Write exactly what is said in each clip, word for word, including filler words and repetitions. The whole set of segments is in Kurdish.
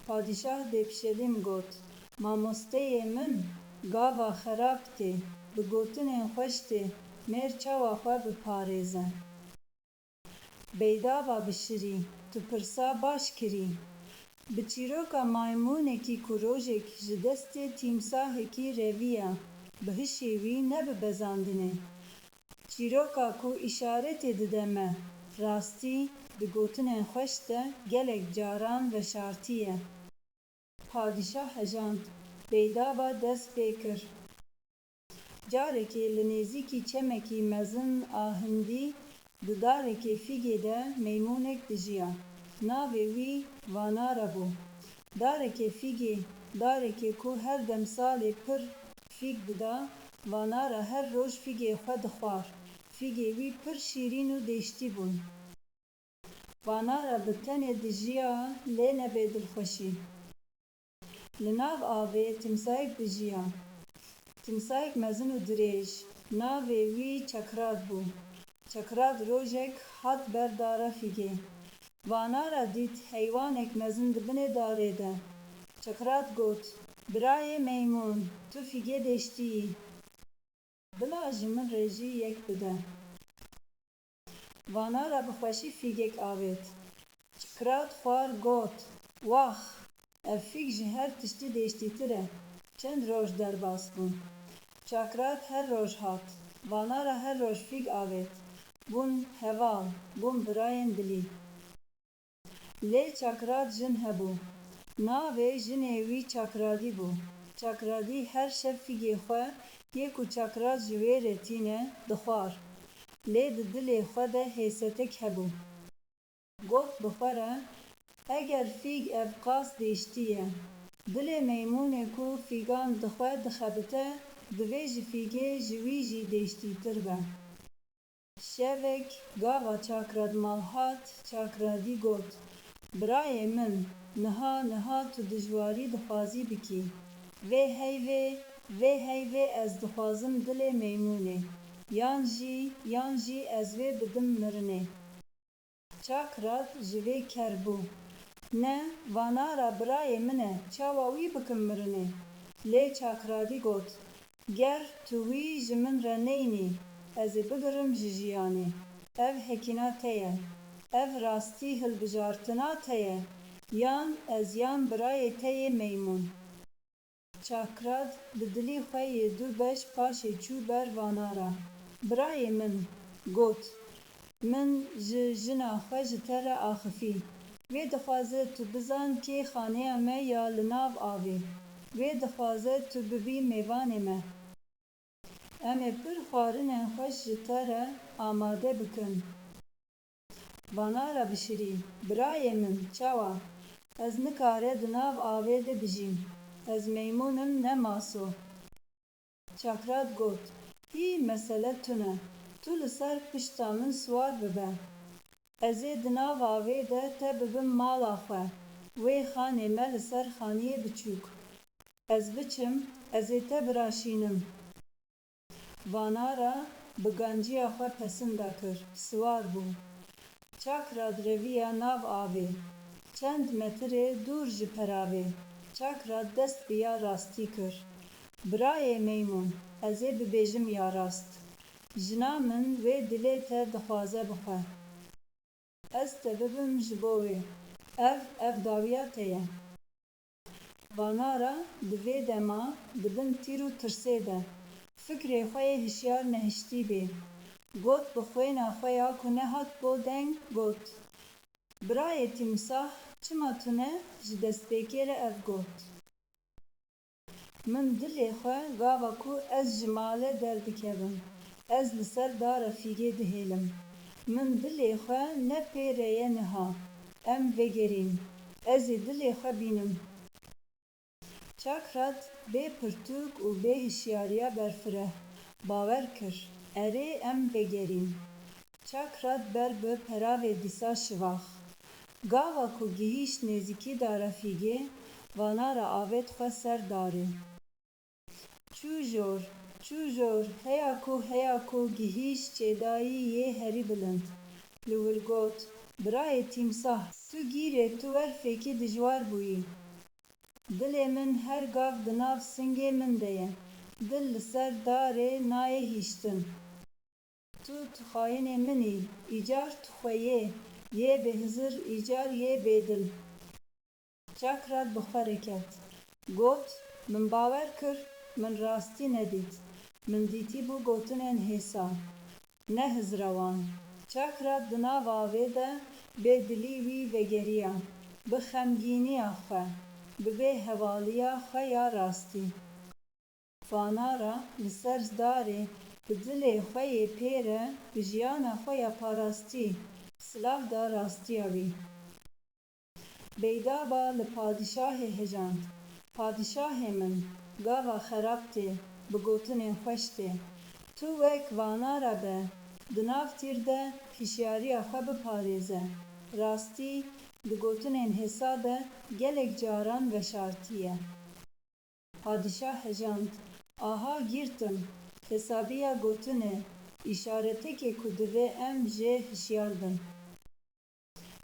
Padîşah dê pişelîm got, Mamosteyê min, gava xerab tê, bi gotinên xweş tê, mêr çawa xwe biparêze. Beydava bişirî, tu pirsa baş kirî. Bi çîroka maymûnekî ku rojek ji destê tîmsahekî reviya, bi hişê wî ne bi bezandinê. Çîroka ku îşaretê dide me, rastî, di gotinên xweş de gelek caran veşartî ye. Padîşah hejand, beydava dest pê kir. Carekê li nêzîkî çemekî mezin a hindî di darekê fîgê de meymûnek dijiya. Navê wî Vanara bû. Darekê fîgê, darekê ku her demsalê pir fîg dida, Vanara her roj fîgê xwe dixwar. Fîgê wî pir şîrîn û dêştî bûn. Vanara bi tenê dijiya, lê ne bê dilxweşî. Li nav avê timsayek dijiya. Timsayek mezin û dirêj. Navê wî Çakrad bû. Çakrad rojek hat ber dara fîgê. Vanara dît heywanek mezin di binê darê de. Çakrad got, Birayê meymûn, tu fîgê dêştî yî. Bila ji min re jî yek bide. Vanara bi xweşî fîgek avêt. Çakrad xwar got, Wax! Ev fîg ji her tiştî dêştîtir e. Çend roj derbas bûn. Çakrad her roj hat. Vanara her roj fîg avêt. Bûn heval, bûn birayên dilî. Lê Çakrad jin hebû. Navê jinê wî Çakradî bû. Çakradî her şev fîgê xwe yê ku Çakrad ji wê re tîne dixwar. Lê di dilê xwe de hêsetek hebû. Got bi xwe re, Eger fîg ev qas dêştî ye, dilê meymûnê ku fîgan di xwe dixebite, divê ji fîgê ji wî jî dêştîtir be. Şevek gava Çakrad mal hat, Çakradî got, Birayê min, niha, niha tu dijwarî dixwazî bikî. Vê heyvê, vê heyvê ez dixwazim dilê meymûnê, yan jî, yan jî ez vê bidim mirinê. Çakrad ji vê ker bû. Ne, Vanara birayê min e, çawa wî bikim mirinê? Lê Çakradî got, Ger tu wî ji min re neynî, ez ê bigirim ji jiyanê. Ev hekîna te ye. Ev rastî hilbijartina te ye. Yan ez yan birayê te yê meymûn. Çakrad bi dilî xwe yê du beş paşê çû ber Vanara. Birayê min, got, min ji jina xwe ji te re axifî. Wê dixwaze tu bizan kê xaneya me ya li nav avê. Wê dixwaze tu bibî mêvanê me. Em ê pir xwarinên xweş ji te re amade bikin. Vanara bişirî, Birayê min, çawa? Ez nikare di nav avê de bijîm. Ez meymûn im, ne maso. Çakrad got, Hî mesele tune. Tu li ser pişta min siwar bibe. Ez ê di nav avê de te bibim mala xwe. Wê xanê me li ser xaniyê biçûk. Ez biçim, ez ê te biraşînim. Vanara bi ganciya xwe pesinda kir, siwar bû. Çakrad reviya nav avê. Çend metirê dûr ji peravê, Çakrad dest bi ya rastî kir. Birayê meymûn, ez ê bibêjim ya rast. Jina min wê dilê te dixwaze bi xwe. Ez te bibim ji bo wê. Ev, ev dawiya te ye. Vanara di vê dema di bin tîr û tirsê de fikrê xwe yê hişyar nehiştî bê. Got bi xwêna xwe ya ku nehat bo deng, got, Birayê tîmsah, çima tune ji destpêkê re ev got? Min dilê xwe gava ku ez ji male derdikevim, ez li ser dara fîgê dihêlim. Min dilê xwe ne pê re ye niha. Em vegerîn. Ez ê dilê xwe bînim. Çakrad bê pirtûk û bê hişyariya berfireh bawer kir, Erê, em vegerîn. Çakrad ber bi peravê dîsa şivax. Gava ku gihîşt nêzîkî dara fîgê, Vanara avêt xwe ser darê. Çû jor, çû jor, heya ku, heya ku gihîşt çêdayî yê herî bilind. Li wir got, Birayê tîmsah, tu gîrê tu wer fêkî dijwar bûyî. Dilê min her gav di nav singê min de ye. Dil li ser darê nayê hiştin. Tu, tu xayinê min î, îcar tu xwe yê, yê bêhizir, îcar yê bêdil. Çakrat bi xwe re ket. Got, min bawer kir, min rastî nedît. Min dîtîbû gotinên hêsa. Ne hizra wan. Çakrat di nav avê de bê dilî wî vegeriya, bi xemgîniya xwe, bi bêhewaliya xwe ya rastî. Vanara li ser darê bi dilê xwe yê pê re bi jiyana xwe ya parastî silav da rastiya wî. Beydaba li padîşahê hejand, Padîşahê min, gava xerab tê, bi gotinên xweş tê. Tu wek Vanara be, di nav tîr de hişyariya xwe biparêze. Rastî, di gotinên hêsa de gelek caran veşartî ye. Padîşah hejand, aha gîrtim, hesabiya gotinê, îşaretekê ku divê em jê hişyar bin.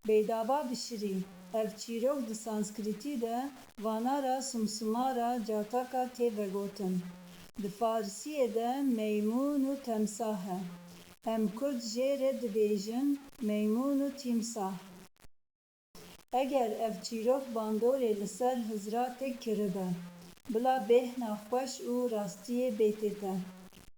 Beydaba bişirî, ev çîrok di sanskritî de Vanara sumsumara cataka tê vegotin. Di farisiyê de meymûn û temsah e. Em kurd jê re dibêjin meymûn û tîmsah. Eger ev çîrok bandorê li ser hizra têk kiribe, bila bêhna xweş û rastiyê bêtê te.